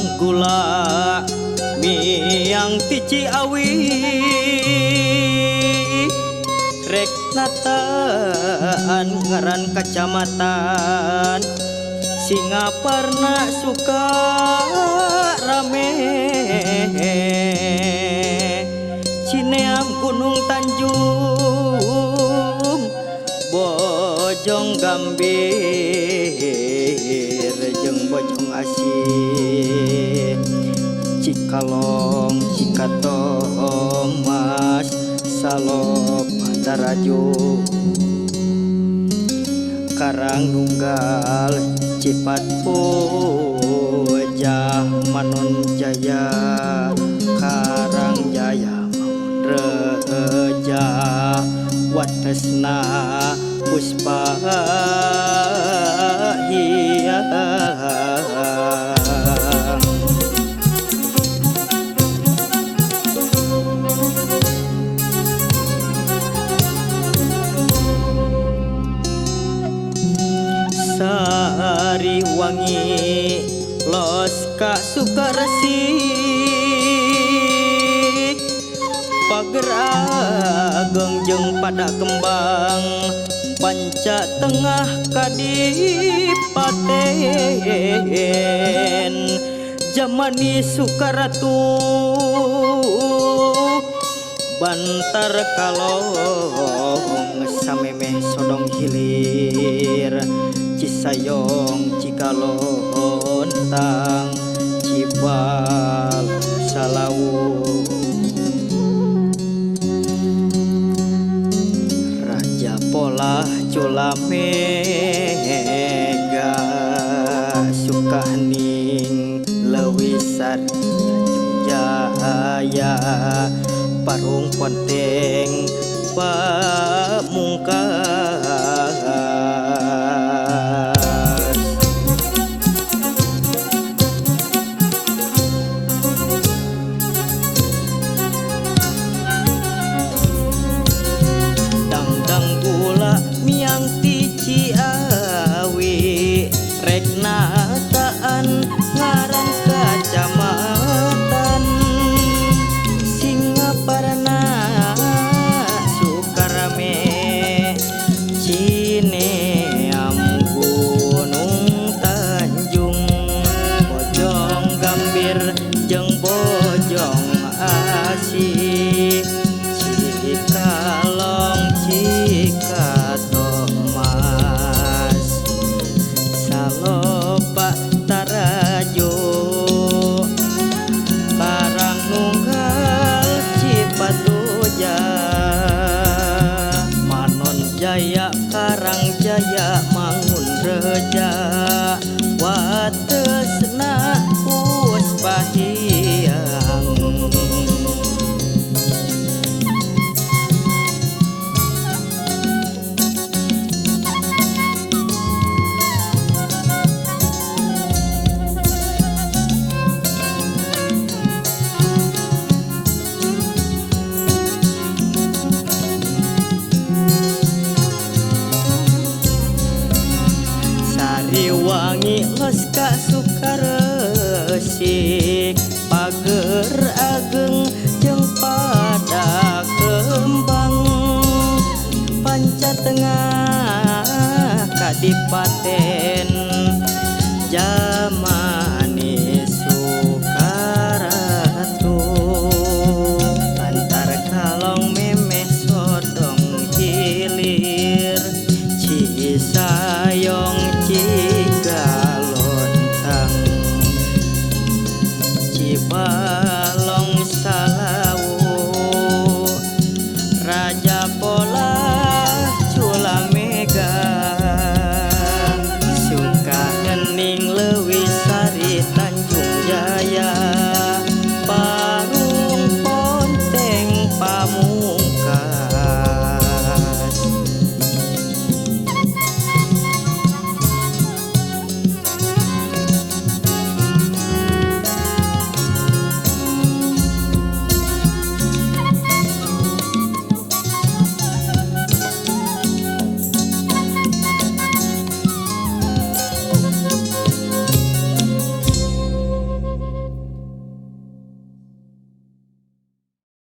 Dangdang gula miang ti Ciawi rek nataan ngaran kacamatan Singaparna suka rame Cineam Gunung Tanjung Bojong Gambir jeung Bojong Asih Cikalong Cikatomas Salop Taraju Karang Nunggal Cipat Pujah Manon Jaya Karang Jaya Mangun Reja Watesna Puspa Hiang. Sariwangi los ka Sukaresik Pager Ageng jeung Pada Kembang Panca Tengah Kadipaten Jamani Sukaratu Bantar Kalong samemeh Sodong Hilir Cisayong Cikalontang Cibal Salawu Raja Polah Culamega Sukahening Leuwisari Tanjung Jaya Parung Ponteng Pamungkas. Dangdang gula miang ti Ciawi rek nataan ngaran kacamatan Singaparna Sukarame Cineam Gunung Tanjung Bojong Gambir jeung Bojong Asih Cikalong Cikatomas Salopa Tarajo Karang Nunggal Cipatuja Manon Jaya Karang Jaya Mangun Reja Watesna Puspahiang. Sariwangi los ka Sukaresik Pager Ageng jeung Pada Kembang Panca Tengah Kadipaten Jamani Sukaratu Bantar Kalong memeh Sodong Hilir Cisayong Cigalontang Cibal